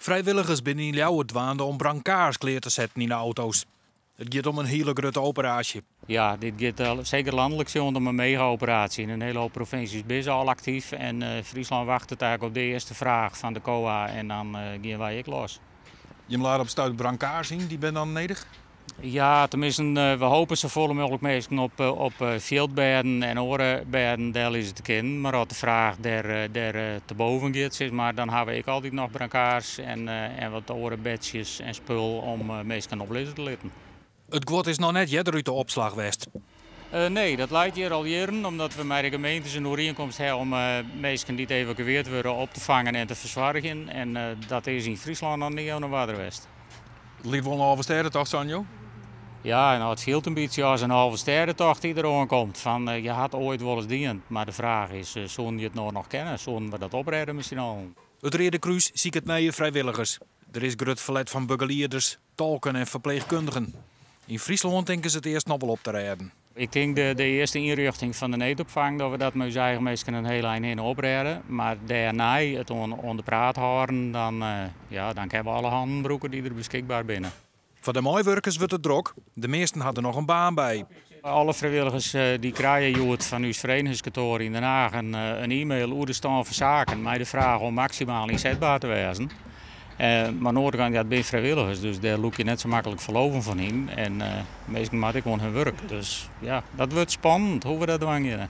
Frijwilligers binne yn Ljouwert dwaande om brankaars klear te setten yn de auto's. It giet om in hiele grutte operaasje. Ja, dit giet seker lanlik sjoen om in mega-operaasje. Yn in hiele hoop provinsjes binne se al aktyf en Fryslân wachtet eigentlik op de earste fraach fan de COA en dan gean wy ek los. Jim lade op stuit brankaars yn, dy binne dan nedich? Ja, teminsten, we hoopje safolle mooglik minsken op fjildbêden en oare bêden dellizze te kinnen. Mar as de fraach dêr te boven giet, sis mar, dan hawwe we ek altyd noch brankaars en wat oare bedsjes en spul om minsken op lizze te litten. It guod is noch net earder út de opslach west. Nee, dat leit hjir al jierren, omdat we mei de gemeentes in oerienkomst hawwe om minsken dy't evakueard wurde op te fangen en te fersoargjen. En dat is yn Fryslân noch nea oan de oarder west. It liket wol in Alvestêdetocht, sein jo? Ja, no, it fielt in bytsje as in Alvestêdetocht dy't der oankomt. Fan, je hat oait wolris dien, mar de fraach is, soenen je it no noch kinne? Soenen we dat oprêde mei syn allen? It Reade Krús siket nije frijwilligers. Der is grut ferlet fan begelieders, tolken en ferpleechkundigen. Yn Fryslân tinke se it earst noch wol op te rêden. Ik tink de earste ynrjochting fan de needopfang, dat we dat mei ús eigen minsken in hiel ein hinne oprêde. Mar dêrnei it oan de praat hâlden, dan, ja, dan kinne we alle hannen brûke dy't der beskikber binne. Foar de meiwurkers wurdt it drok. De measten ha der noch in baan by. Alle frijwilligers dy krije hjoed fan ús ferenigingskantoar yn Den Haag in e-mail oer de stân fan saken mei de fraach om maksimaal ynsetber te wêzen. Mar oan de oare kant, ja, it binne frijwilligers, dus dêr lûk je net sa maklik ferloven fan yn. En minsken moatte ek oan hun wurk. Dus ja, dat wurdt spannend hoe we dat dwaan geane.